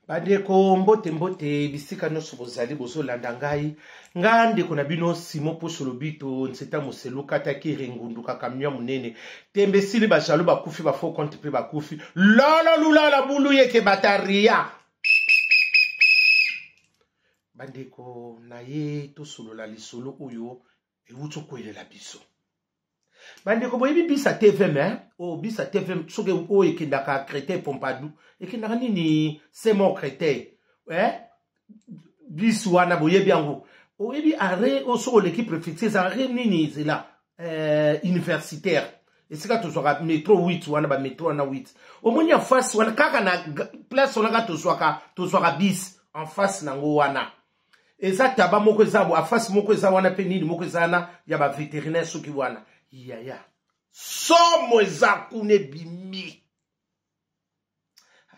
Bandeko mbote mbote bisika nyonso bozali bozolanda ngai nga ndeko na bino Simon Poso Lobito nzeta moselu kata kiri ngundu kakamia monene tembe esili ba jaloux bakufi ba faux compte mpe bakufi lolo lulala bulu yeke bataria bandeko na ye tosolola lisolo oyo ewuti okwelela biso bandeko boyebi bisa tvm eh? oyo oh, bisa tvm soki oyo ekendaka créteil pompadu ekendaka nini semo créteil eh? bis wana boyebi yango oyebi arret oyo soki oleki préfecture eza arret nini ezela eh, universitaire esika tozwaka metro 8 wana bametro wana 8 omoni en face wana kaka na place wana kaka tozwaka tozwaka bis en face nango wana eza taba moko eza bo afasi moko eza wana mpe nini moko eza wana ya baveterinaire soki wana yaya somo eza kuna ebimi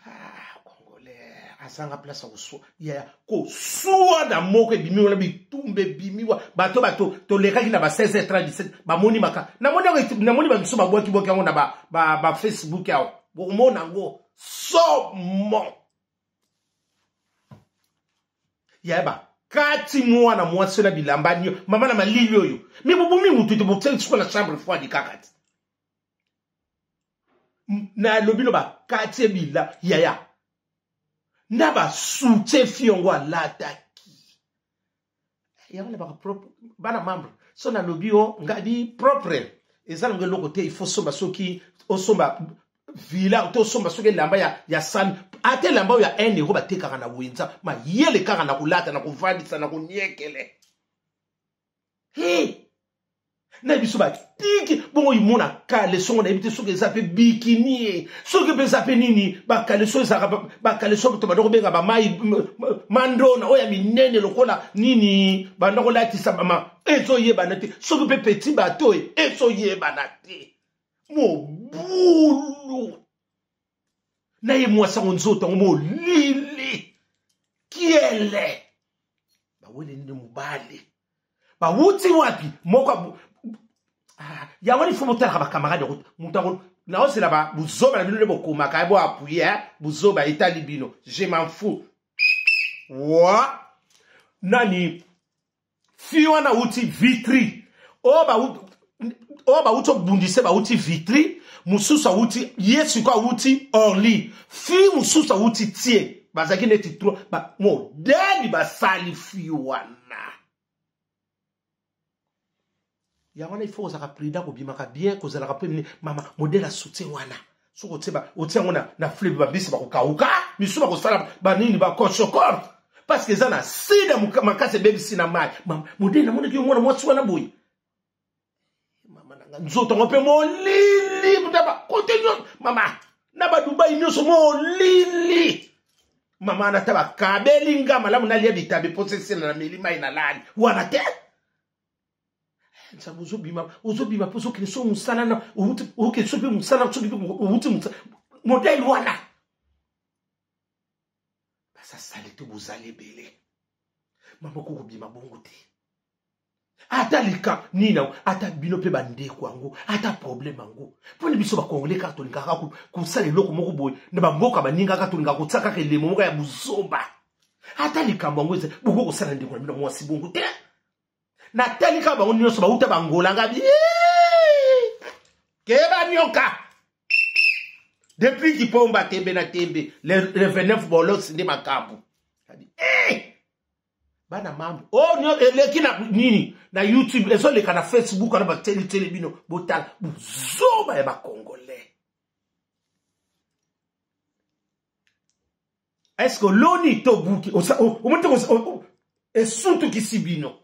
ah, congolais azanga place ya koswa yaya koswana moko ebimi wana bitumba ebimi wa bato bato tolekaki na ba 16 h 37 bamoni maka namoni namoni bamisu babwakibwaki yango na ba, ba, ba facebook awa bokomona yango somo yeba kati mwana mwasi na bilamba nio mama na malili oyo mi bobomi mutu te botiaki siko na chambre froide kaka ti nalobi no bakati ebila yaya na basoutien fi yango alataki yango na baka propre bana membre so nalobi yo ngabi propre eza nango eloko te il faut somba soki osomba villa to osomba soki elamba ya, ya sami ata elamba oyo ya 1 euro batekaka na wenza mayele kaka na kolata na kovandisa na koniekele hey! na biso batiki bongo imona kaleso ngo nayebi te soki eza mpe bikini ye soki mpe eza mpe nini bakaleso ezalaka bakaleso to banda kobenga bamai mandona oyo ya minene lokola nini banda kolatisa mama ezoyebana te soki mpe petit bato oyo ezoyebana te mobulu na ye mwasi yango nzoto yango molili kiele bawele nini mobali bawuti wapi moko ah, yango nifo botalaka bacamarade yango moto yango naozela ba buzoba na bino nde bokomaka bo appuye eh? buzoba etali bino je m'en fous wa nani fi wana awuti vitri oyo bawuti obundise bawuti vitri mosusu awuti ye sikoyo awuti orly fi mosusu awuti tie bazalaki neti trois ba, modeli basali fi wana yango wana ifo kozalaka prudent kobimaka bien kozalaka mpe mama modele ya soutien wana soki otie otie yango na, na fleuve babisi bakokauka misusu bakosala banini bakoshokor parce que eza na sida makasi ebebisi na mai modele namonaki yo mwana mwasi wana boye mama nanga nzoto yango mpe molili na bakote nyonso mama na badubai nyonso molili mama wana ata bakabeli nga malamu nalia bitabe mposa esila na meli mai na lali wana te nzambe ozobima ozobima mpe ozokende so mosala na okende so mpe mosala soki mpe owuti mosala modele wana baza salite bozali ebele mama okokobima bongo te ata lika nini yango ata bino mpe bandeko yango ata problème yango mpo na biso bakongole kaka tolingaka kosala eloko moko boye na bamboka baninga kaka tolingaka kotia kaka elembo moko ya buzoba ata likambo yango eza bokoki kosala ndeko na bino mwasi bongo te natali kaka bango nyonso bauta bangola ngabi keba nyoka depuis kipomba tembe na tembe le, le 29 bolos nde makambo hey! bana mambo oh, nyo eleki na nini na youtube ezoleka na facebook wana bateliteli bino botala buzoba ya bacongolais est ce que oloni to obuki omoni te esutukisi bino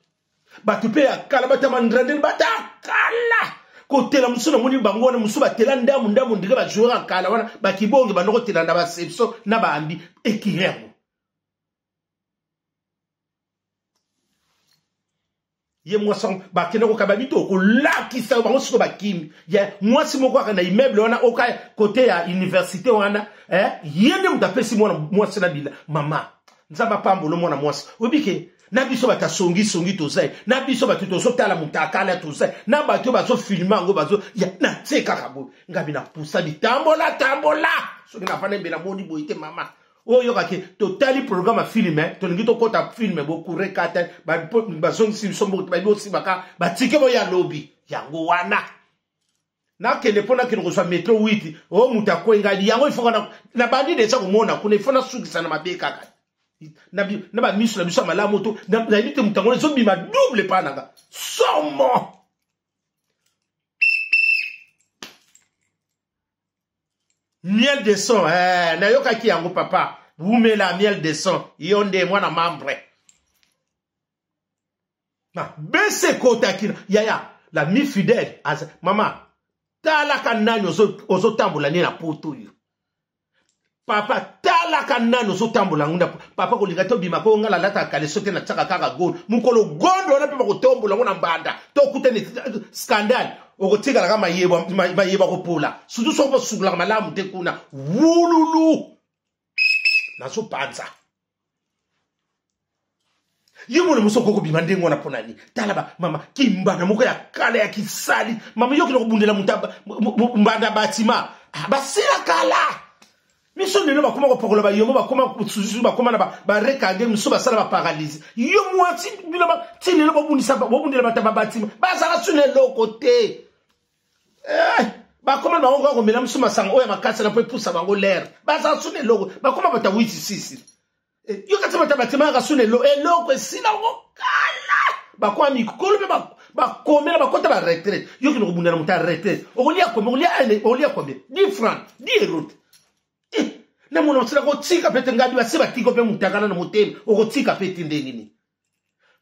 bato mpe ya kala bato ya mandrandeli bato ya kala kotela mosusu namoni bango wana mosusu batela ndambu ndambu ndenge bajoueur ya kala wana bakibonge banda kotela na baception na baambi ekire yango ye mwasi yango bakenda kokaba bito kolakisa bango siko bakimi ye mwasi moko kaka na immeuble wana oka kote ya université wana eh, ye nde moto apesi mwana mwasi na bila mama nzambe apambolo mwana mwasi oyebi ke na biso bato ya songisongi toza ye na biso bato tozotala motakala toza ye na bato oyo bazofilme yango bazo ya natie kaka boye ngabi napusa bitambola tambola soki nafanda mbe namoni boye te mama. Oyoka ke totali programme ya filme, tolingi tokɔta filme, bokure kata bazongisi biso mboka, bayebi osibaka batike boya lobi yango wana. Nakende mpo nakende kozwa metro 8 o moto akwengali yango ifo nabandi deja komona kuna ifo nasukisa na mabe kaka na bamiso na biso ya malamu to nayebi te moto yango ezobima double epai nanga somo. Miel de son, eh, nayokaki yango papa. Wumela miel de son, yo nde mwana membre. Na bese ekotaki yaya la mi fidèle az, mama talaka nani ozotambola nde na poto oyo papa, talaka nani ozotambola ngo na papa. Kolinga te obima ko nga nalataka kaleso te, natiaka kaka gondo. Mokolo gondo wana mpe bakotombola ngo na mbanda tokutani scandale, okotikalaka mayeba mayeba kopola, surtout soki bosukolaka malamu te kuna wululu. Nazopanza ye mwana mosu okoki kobima ndenge wana mpo na nini? Tala ba mama kimbanda moko ya kala ya kisali mama yo okende kobundela moto mbanda batima basila kala miso lelo bakoma kopakola bayombo, bakoma susu, bakoma na barekage miso, basala baparalyse. Yo mwasi bino ti lelo bobundela bato ya babatima bazala suna eloko te. Bakoma na bango kaka komela miso masanga oyo ya makasi na mpo epusa bango lere, bazala suna eloko, bakoma bato ya 86. Yo kati bato batimaka suna eloko esila ngo kala, bakoma mikolo mpe bakomela bakota ba retraite. Yo kende kobunda na moto ya retraite, okolia combien? Okolia combien? 10 francs, 10 euro na mona osila kotika mpe te. Ngadi basi batiko mpe motakana na motema, okotika mpe te ndenge nini?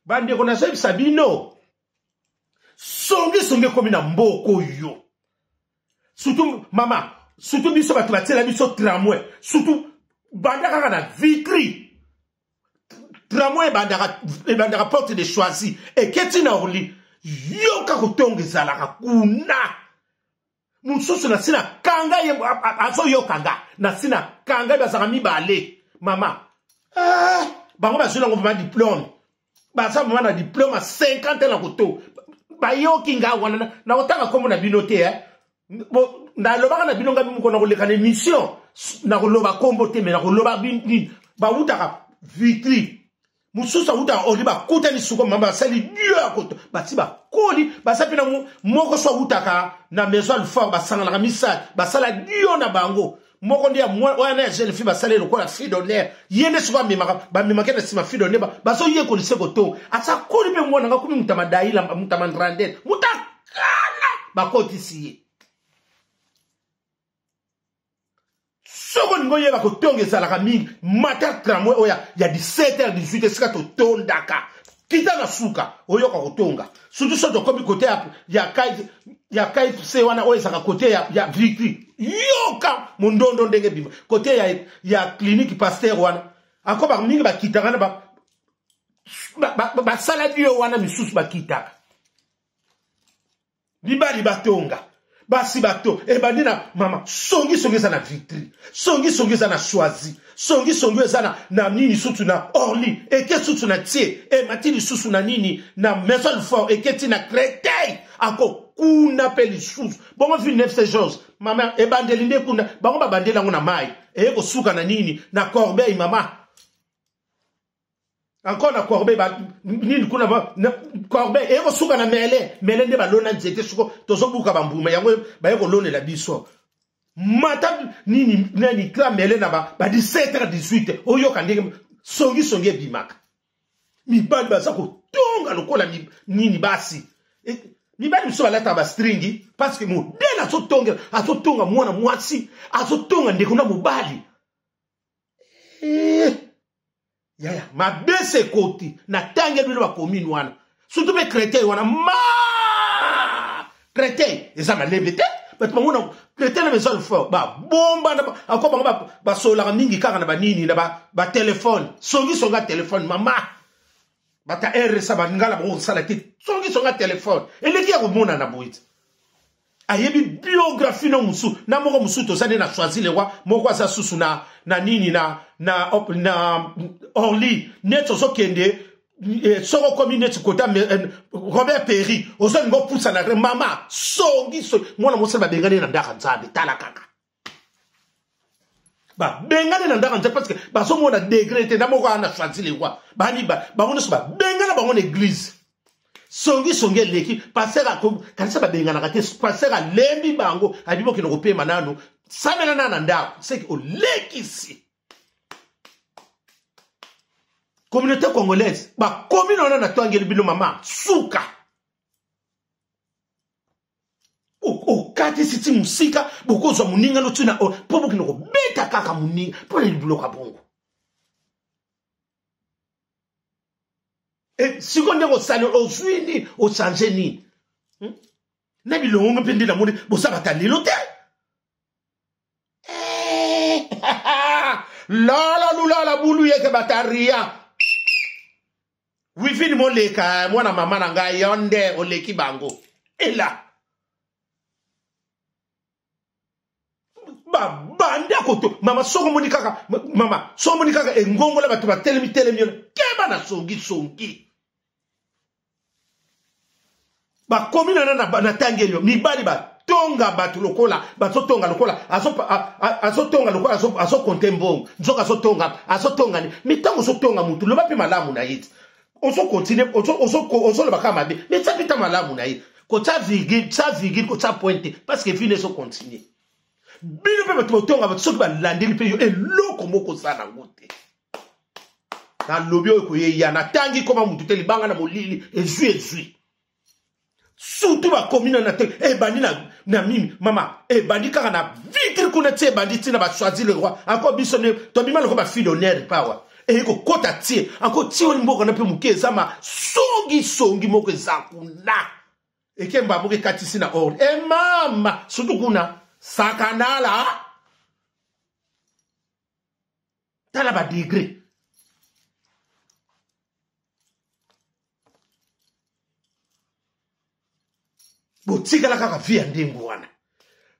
Bandeko, nazoyebisa bino, songisongi ekomi na mboka oyo, surtout mama, surtout biso bato batiela biso tramway, surtout banda kaka na Vitry, tramway ebandaka porte de Choisy, eketi na Orly. Yoka kotonga ezalaka kuna. Mosusu na ntina kanga ye azoyoka nga na ntina kanga ye, bazalaka mibale mama. Bango bazwi nango vraiment diplôme, baza vraiment na diplôme ya 50 na koto. Bayoki nga wana na kotanga nkombo na bino te, eh. Nalobaka na bino ngai moko na koleka na émission, nakoloba nkombo te, me nakoloba nini. Bawutaka Vitry, mosusu awutaka Oli, bakutani suko mama, basali dio ya koto, bati bakoli, baza mpe na moko so awutaka na Maison Alfort, basanganaka misato, basala dio na bango. Moko nde wana ya jeune fille, basala lokola fille d'honneur, ye nde soko amemaka, bamemaki na nsima fille d'honneur, bazoyekolisa kotonga. Asa koli mpe mwana nga komi moto ya madaila, moto ya mandrandele, moto akala, bakotisi ye. Soki olingi oyeba kotonga ezalaka mingi, mata tramway oyo ya 17 h 18 esika totondaka, kita na suka, oyoka kotonga, surtout soki tokomi kote ya KFC wana oyo ezalaka kote ya Vitry. Yoka mondondo ndenge bima kote ya clinique Pasteur wana, ako bamingi bakitaka na basala dio wana, misusu bakitaka. Mibali batonga, basi bato ebandi na mama. Songisongi eza na Vitry, songisongi eza na Choisy, songisongi eza na nini susu na Orly, eke susu na tie, emati lisusu na nini na Maison Alfort, eketi na Créteil, ako kuna mpe lisusu bongo ville 9 Saint Georges mama, ebandeli nde kuna bango babandeli yango na mai, eye kosuka na nini na Corbeil mama, encore na Corbeil nini kuna Corbeil, eye kosuka na mele mele nde balona nzete. Soko tozobuka bambuma yango baye kolonela biso mata nini nani kla mele na ba 17 h 18, oyoka ndenge songisongi ebimaka. Mibali baza kotonga lokola nini basi. Mibali mosusu balataka bastringi parce que modele azotongela, azotonga mwana mwasi, azotonga ndeko na mobali. Yaya mabese ekoti natangeli bino bacommune wana, surtout mpe Créteil wana. Ma Créteil eza malembe te, bato bango na Créteil na Maison Alfort babomba ako bango basololaka mingi kaka na banini na batelefone, songisongi ya telefone mama. Bata RSA bangala bango kosala te, songisongi ya telefone eleki ya komonana boye te. Ayebi biographie no mosusu na moko mosusu toza nde na Choisy le Roi, moko aza susu na nini na Orly, neti ozokende soki okomi neti kota Robert Perry, ozolinga opusa na mama songi songi. Mwana mosala babengani na ndaka Nzambe, tala kaka. Babengani na ndako ya Nzambe parce que bazomona degré te na moko ana choisi le roi. Bani ba bango nyonso babengana bango na église. Songi songi eleki pasteur kanisa babenganaka te pasteur alembi bango abi bokende kopema nanu samela na na ndako seki olekisi communauté congolaise bakomi na wana natwangeli bino mama suka okatisi ti mosika bokozwa moninga no ntina mpo bokende kobeta kaka moninga mpo na biloko ya bongo e, sikoyo ndenge osali ozwi nini ochange nini hmm? Na bilongo mpe nde namoni bosabata lelo te eh, lala lulala bulu yeke bataria wifini moleka mwana mama na ngai yo nde oleki bango ela babanda koto mama soko omoni kaka mama soko omoni kaka engongola bato batelemi telemi yo keba na songi songi bakomi na natangeli yo mibali batonga bato lokola bazotonga lokola azotonga lokola azokonte mbongo nzoka azotonga azotonga ni mi ntango ozotonga motu loba mpe malamu na ye ti ozokontinue ozoloba kaka mabe me tia mpe ta malamu na ye kotia virgule tia virgule kotia point te parce que vino ezokontinue bino mpe bato botonga bato soki balandeli mpe yo eloko moko oza nango te nalobi oyo koyeya natangi koma motu te libanga na molili ezwi ezwi surtout bakomi na na te ebandi na, na mimi mama ebandi kaka na vitre kuna ti ebandi ti na bachoisi le roi ako biso nde tobima loko bafille d'honneur pawa eye kokota tie ako tie oyo mboka na mpe moke eza ma songi songi moko eza kuna eke mbamboka moko ekatisi na ordre e eh, mama surtout kuna sakanala tala ba degré botikala kaka vie ya ndenge wana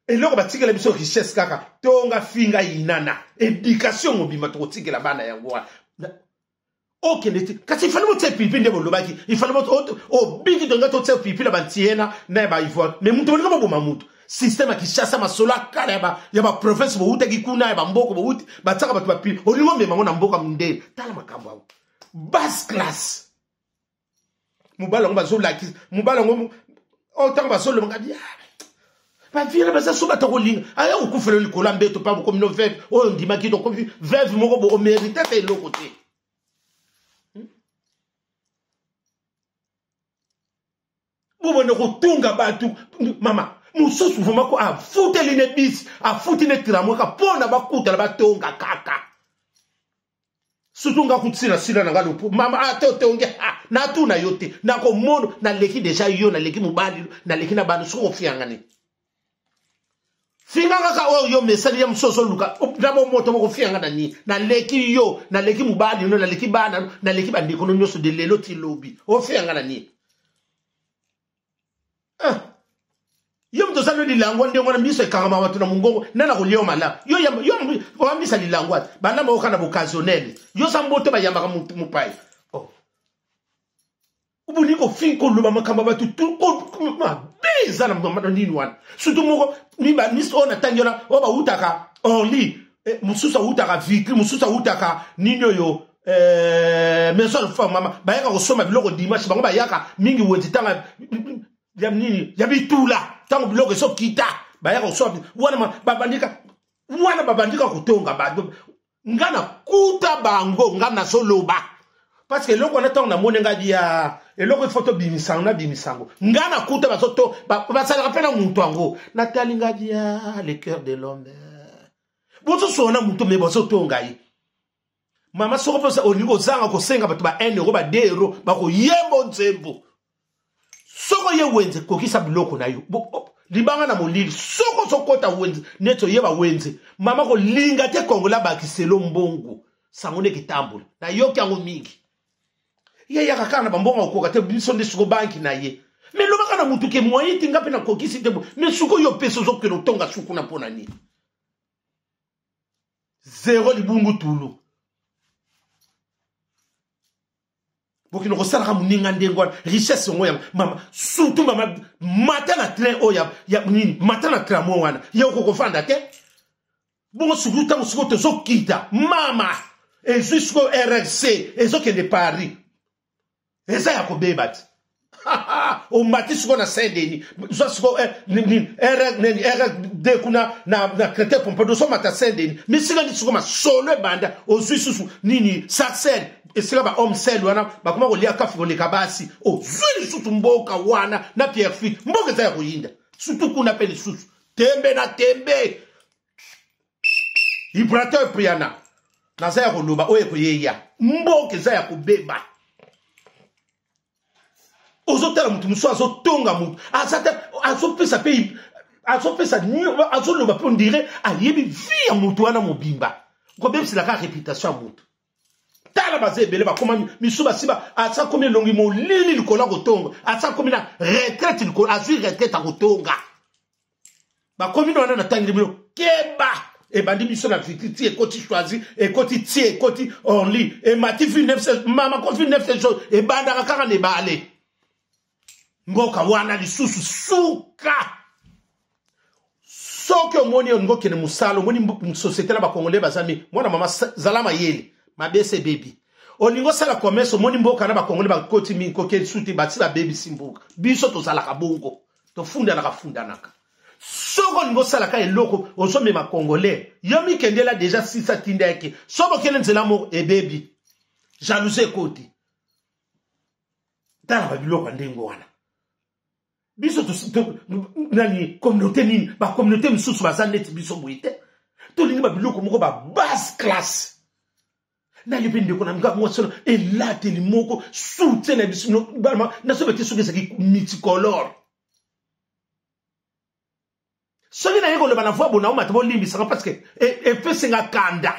eloko batikela biso richesse kaka tonga finga yinana education mobimba tokotikela bana yango wana okende te kasi ifale botia pipi nde bolobaki ifale obiki tonga totia pipi na bantiena na ya baivoire mais moto bolinga boboma moto système ya kinshasa masolo ya kala ya baprovince bowutaki kuna ya bamboka bowuti batiaka bato bapipi olingi omema yango na mboka mondele tala makambo yango basse classe mobali yango bazolakisa mobali yango oyo ntango bazoloba ngabi ah, bavire baza so bato kolinga aya kokufela likolo ya mbeto mpa bokomi no veve oyo ondimaki tokomi veve moko bo omerite ata eloko te hmm? bobanda kotunga bato mama mosusu vraimen ko afuteli ne bisi afuti ne tramway kaka mpo na bakutana batonga kaka surtout nga kutsila sila na nga lopo mama ata ah, otongi ah, natuna yo te nakomono naleki deja yo naleki mobali naleki na bana soki ofianga nini finga kaka oyo yo mesali ya mosusu ozoluka na bomoto bokofianga na nini naleki yo naleki mobali no naleki bana naleki bandeko no nyonso de lelo ti lobi ofianga na nini ah. yo moto osali lilangwa ndenge wana miso ekangama bato na mongongo nani akolia yo malamu yo oyambisa lilangwa balamba oyoka na bocasionnel yo oza mbote bayambaka mopaya oh. oboni kofinga koloba makambo ya bato mabe eza na nini wana surtout moko miso oyo natangi wana oyo bawutaka orly eh, mosusu awutaka vitri mosusu awutaka nini oyo eh, maison alpha mama bayaka kosomba biloko dimanche bango bayaka mingi wenze ntanga ya nini ya bitula ntango biloko ezokita bayaka kosomba wana babandika wana babandika kotonga bato nga nakuta bango nga nazoloba parce que eloko wana ntango namoni nga bia eloko ifo tobimisa yango nabimisa yango nga nakuta bazoto basalaka mpe na moto yango natali nga bia le cœur de l'homme bozosola na moto me bazotonga ye mama soko mposa olingi ozanga kosenga bato ba 1 euro ba 2 euro bakoyembo nzembo soko oye wenze kokisa biloko na yo libanga na molili soko ozokota wenze neti oyeba wenze mama kolinga te kongola bakiselo mbongo sango nde kitambola nayoki yango mingi ye yaka kaka na bambongo akokoka te biso nde siko banki na ye me lobaka na motu ke moyen te nga mpe nakokisi te me siko yo opesi ozokende otonga sukuna mpo na nini zero libungu tulu bokende kosalaka moninga ndenge wana richesse yango ya mama surtout mama mata na train oyo ya, ya nini mata na tramway wana ye okoki kofanda te Bongo sikoyo ntango sikoyo tozokita mama ezwi sikoyo rrc ezokende Paris, eza ya kobeba ti omati sikoyo na Saint Denis, zwa sikoyo nini rd kuna na Créteil Pompidou, ozomata Saint Denis misika nini sikoyo masolo ebanda, ozwi susu nini Sarcelles, esika ba homme sel wana bakoma kolia kafi koleka basi, ozwi lisusu mboka wana na Pierrefitte, mboka eza ya koyinda surtout kuna mpe lisusu tembe na tembe. Vibrateur Priana, naza ya koloba oyo ekoyeya, mboka eza ya kobeba. Ozotala motu mosusu azotonga motu aza te, azopesa mpe azopesa, azoloba mpe ondire ayebi vie ya motu wana mobimba, kobebiselaka réputation ya motu. Tala baza ebele bakoma misu basi asa komi elongi molili likolo ya kotonga, asa komi na retraite likolo, azwi retraite ya kotonga. Bakomi na wana natangeli bino keba, ebandi biso na vititi, ekoti Choisy, ekoti tie, ekoti Orly, emati ville 9 mama ko ville 9 chose ebandaka kaka na ebale mboka wana lisusu suka. Soki omoni olingi okende mosala, omoni société na bakongolais baza mingi, mwana mama zala mayele, mabese ebebi. Olingi osala commerce, omoni mboka na bakongolais bakoti mingi, kokende suti bati babebisi mboka. Biso tozalaka bongo, tofundanaka fundanaka. Soki olingi osalaka eloko, ozomema congolais, yo mikendela deja sisa tinda yake, soki okende nzela moko ebebi, jalousie ekoti. Tala babiloko ya ndenge wana. Biso nani communauté nini, ba communauté misusu baza neti biso boye te. Tolingi babiloko moko ba basse classe. Naye mpe ndeko na nga mwasi wana elateli moko soutien na biso nasoba te, soki ezalaki multicolore. Soki naye koloba na voi bona omata, bolimbisanga parce que epesi nga kanda.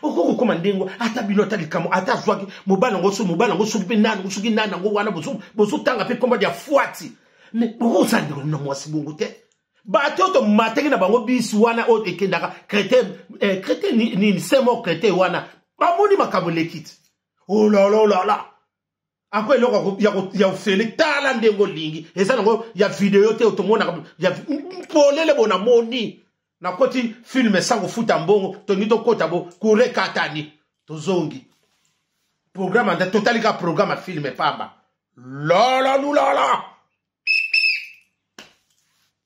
Okoki kokóma ndenge ata bino ata likambo ata azwaki mobali yango, soki mobali yango, soki mpe nani, soki nani yango wana bozotanga mpe komba ya fwati, mais bokozala ndeko na mwasi bongo te. Bato oyo tomataki na bango bisi wana oyo ekendaka Créteil, Créteil nini, Saint-Maur, Créteil wana, bamoni makambo eleki ti olala ako eloko ya ofele. Tala ndenge olingi, eza nango ya video te, tomonaka ya polele. Bo namoni nakoti film sans kofuta mbongo, tongi tokota bo kure katani, tozongi programme anda, totali ka programme ya film pamba lala lulala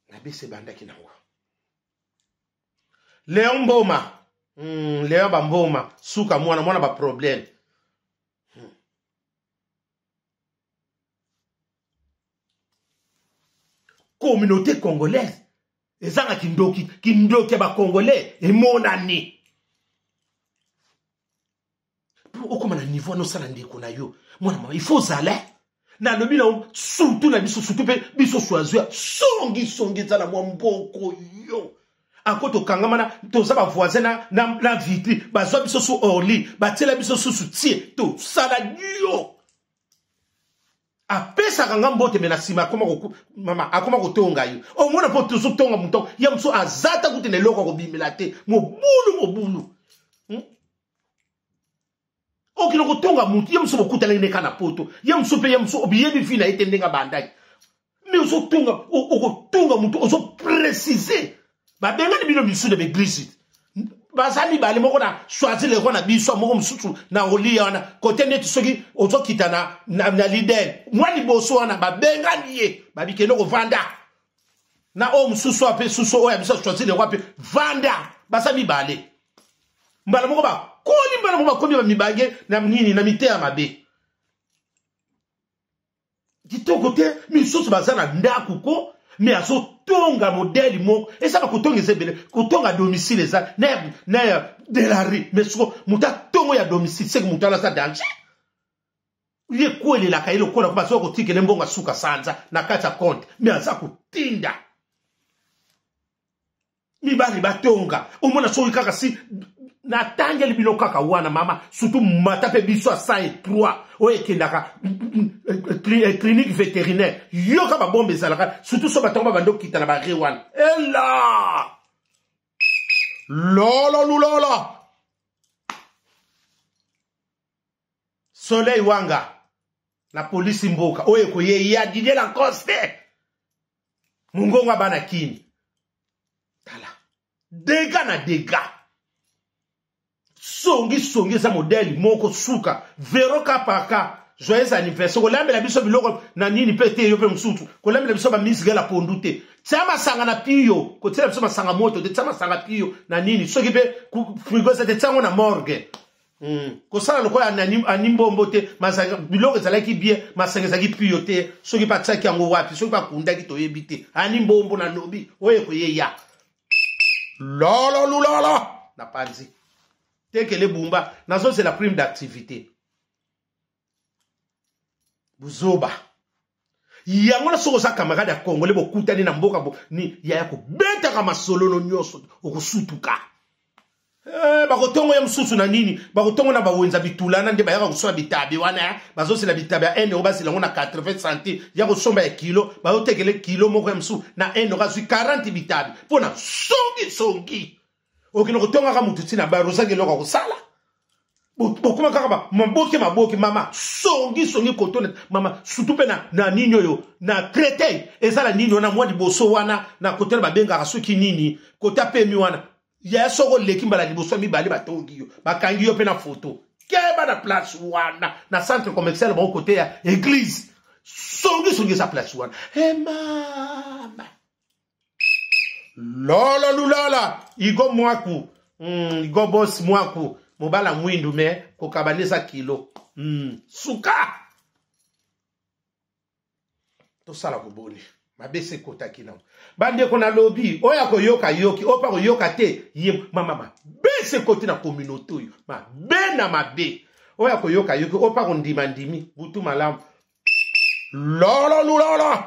na biso ebandaki nango. Léon Mboma, Léon Bamboma, suka mwana mwana ba problème. Communauté congolaise ezanga kindoki, kindoki ya bacongolais emonani. Po okóma na niveau wana osala ndeko na yo mwana mama, il faut ozala nalobi na surtout na biso, surtout mpe biso Choisy songi songi eza na mwa mboko yo ako tokangama na toza bavoisin na Vitry, bazwa biso su Orly, batiela biso susu tie, tosala yo apesaka nga mbote me na nsima akoma mama akoma kotonga yo, omona mpo tozotonga moto ya mosusu aza ta kutu na eloko akobimela te, mobulu mobulu. Okende kotonga motu ye mosusu bokutanaki nde kaka na poto, ye mosusu mpe ye mosusu obiyebi vi na ye te ndenge abandaki, me ozotonga, okotonga motu ozoprécise. Babengani bino misu na baeglise, baza mibale, moko na Choisy le Roi na biso, moko mosusu na olia wana kote neti soki ozokita na Lidl mwa liboso wana, babengani ye, babikende kovanda na oyo mosusu ape susu oyo ya biso Choisy le Roi mpe vanda. Baza mibale, mbala moko bakoli, mbala moko bakomi bamibange na nini na miteya mabe, kitoko te. Misusu baza na ndako ko me azotonga modele moko eza bakotonga, eza ebele kotonga domicile eza na de la rue, mais soko moto atongo ya domicile seke moto wana aza danger. Ye kwelelaka ye lokola ko bazoka kotikele mbongo asuka sanza na kati ya compte, me aza kotinda mibali batonga. Omona soki kaka si natangeli bino kaka wana mama, surtout mata mpe biso ya 103 oyo ekendaka clinique vétérinaire, yoka babombe ezalaka surtout so batongo babandi okita na bare wana ela lolo lulolo. Soleil Wanga na polisi mboka oyo ekoyeya Didier Lacoste mongongo ya bana kini, tala dega na dega. Songi songi eza modèle moko suka. Vero kapaka. Joyeux anniversaire. Kolambela biso biloko na nini pe te yo pe musutu. Kolambela biso ba miss gala pondu te. Tia masanga na piyo. Kotiela biso masanga moto te. Tia masanga piyo na nini. Soki pe frigo eza te tia ngo na morgue. Kosala lokola animbombo te. Masanga biloko ezalaki bien, masanga ezalaki piyo te. Soki pe atiaki yango wapi, soki pe akundaki toyebi te. Animbombo na lobi oyo ekoyeya. Lolo lulolo na panzi. Tekele bumba nazozela prime d'activité. Buzoba. Yango na soki oza camarade ya Congolais bokutani na mboka bo, ni yaya kobetaka masolo no nyonso okosutuka. Bakotongo ya mosusu na nini? Bakotongo na bawenza bitulana nde bayaka kosomba bitabe wana, bazosela bitabe ya 1 euro, basela yango na 80 centimes ya kosomba ya kilo, bazotekele kilo moko ya mosusu na 1 euro, azwi 40 bitabe mpo na songi songi. Okende kotongaka motu ntina bar, ozangi eloko ya kosala. Bokoma kaka ba maboke maboke, mama songi songi kotone mama surtout pe na nini oyo na Créteil ezala nini wana mwa liboso wana na kote na babengaka soki nini kota pemi wana ya soko oleki mbala liboso ya mibale batongi yo bakangi yo pe na photo keba na place wana na centre commercial bango kote ya église songi songi eza place wana e mama lolo lulala igo mwaku igo boss mwaku mobala mwindu me kokaba nde eza kilo suka tosala koboni mabe se ekotaki nango bandeko na lobi oyo akoyoka yoki oyo mpe akoyoka te ye mama mabe se ekoti na communauté oyo mabe na mabe oyo akoyoka yoki oyo mpe akondima ndimi butu malamu lolo lulolo.